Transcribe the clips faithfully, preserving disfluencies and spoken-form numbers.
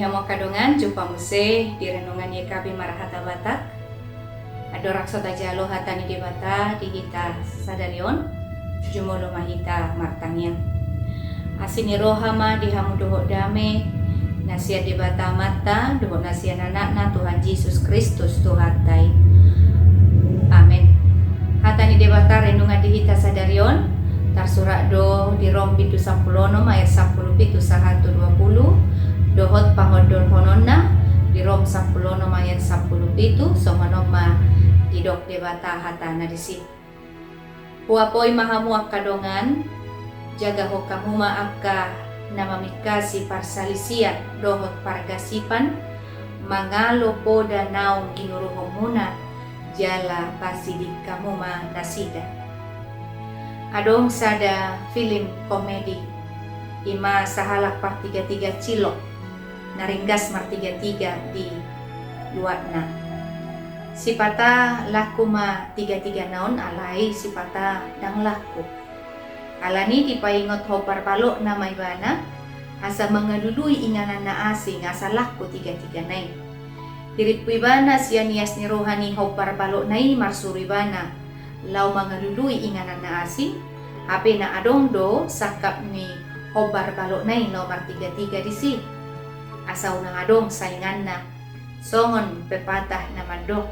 Hamu angka dongan, jumpa muse di renungan Y K B marhata Batak. Andorang so tajalo hata ni Debata di hita sadari on, jumolo ma hita martangiang. Asi ni roha ma di hamu dohot dame na sian Debata Amanta dohot na sian Anakna Tuhan Jesus Kristus Tuhanta i. Amen. Hata ni Debata renungan di hita sadari on tarsurat do di Rom bindu sampulu onom ayat sampulu pitu sahat tu dua pulu, dohot pangondolhononna di Rom sampulu onom ayat sampulu pitu. Songon on ma didok Debata hatana disi. Huapoi ma hamu angka dongan, jagahon hamu ma angka na mamingkasi parsalisian dohot pargasipan, mangalo poda naung ginuruhonmuna, jala pasiding hamu ma nasida. Adong sada film komedi, i ma sahalak partigatiga cilok, na ringgas martigatiga di luatna. Sipata laku ma tigatigana on, alai sipata ndang laku. Alani dipaingot hombar balokna ma ibana, asa mangalului inganan na asing asa laku tigatigana i. Dirimpu ibana sian ias ni roha ni hombar balokna i marsuru ibana laho mangalului inganan na asing, hape na adong do sangkap ni hombar balokna i laho martigatiga disi. Asa unang adong sainganna, songon pepatah na mandok,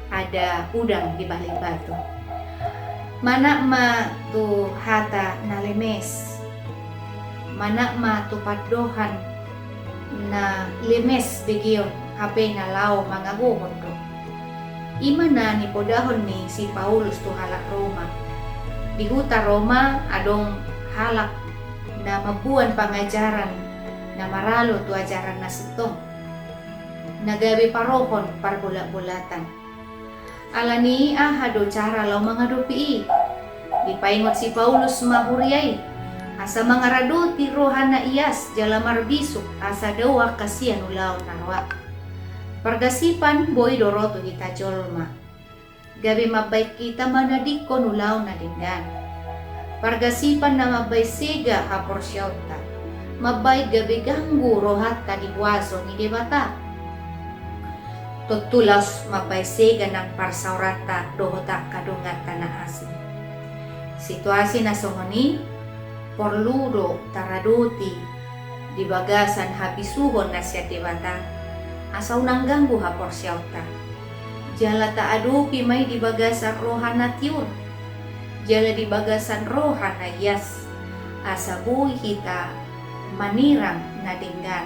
ada udang di balik batu. Manat ma tu hata na lemes, manat ma tu pandohan na lemes begeon, hape na laho mangagohon do. I ma na nipodahon ni si Paulus tu halak Roma. Di huta Roma adong halak na mamboan pangajaran na maralo tu ajaran na sintong, na gabe parohon parbolatbolatan. Alani i aha do cara laho mangadopi i? Dipaingot si Paulus ma huria i, asa mangaradoti roha na ias jala marbisuk asa dao angka sian ulaon na roa. Pargasipan boi do ro tu hita jolma. Gabe mambahen hita manadingkon ulaon na denggan. Pargasipan na mambahen sega haporseaonta, mambahen gabe ganggu rohanta di huaso ni Debata. Tontu laos mambahen sega nang parsaoranta dohot angka donganta na asing. Situasi na songon i porlu do taradoti di bagasan habisuhon na sian Debata, asa unang ganggu haporseaonta. Jala taadopi ma i di bagasan roha na tiur, jala di bagasan roha na ias, asa boi hita manirang na denggan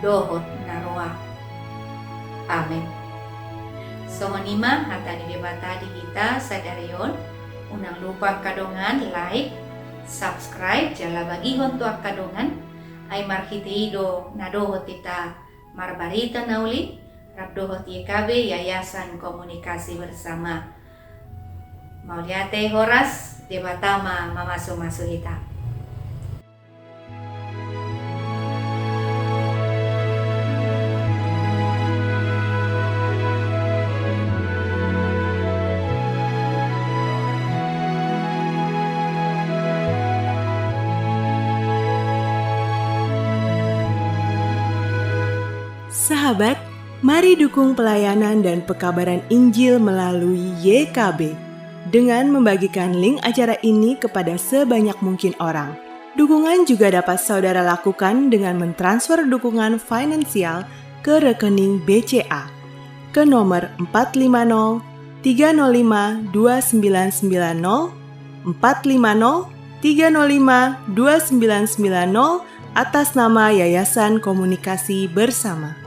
dohot na roa. Amen. Songon i ma hata ni Debata di hita sadari on. Unang lupa angka dongan like, subscribe, jala bagihon tu angka dongan. Ai marhite i do na dohot hita marbarita na uli, rap dohot Y K B, Yayasan Komunikasi Bersama. Mauliate, horas, Debata ma mamasumasu hita. Sahabat, mari dukung pelayanan dan pekabaran Injil melalui Y K B dengan membagikan link acara ini kepada sebanyak mungkin orang. Dukungan juga dapat saudara lakukan dengan mentransfer dukungan finansial ke rekening B C A ke nomor empat lima nol tiga nol lima dua sembilan sembilan nol, empat lima nol tiga nol lima dua sembilan sembilan nol, atas nama Yayasan Komunikasi Bersama.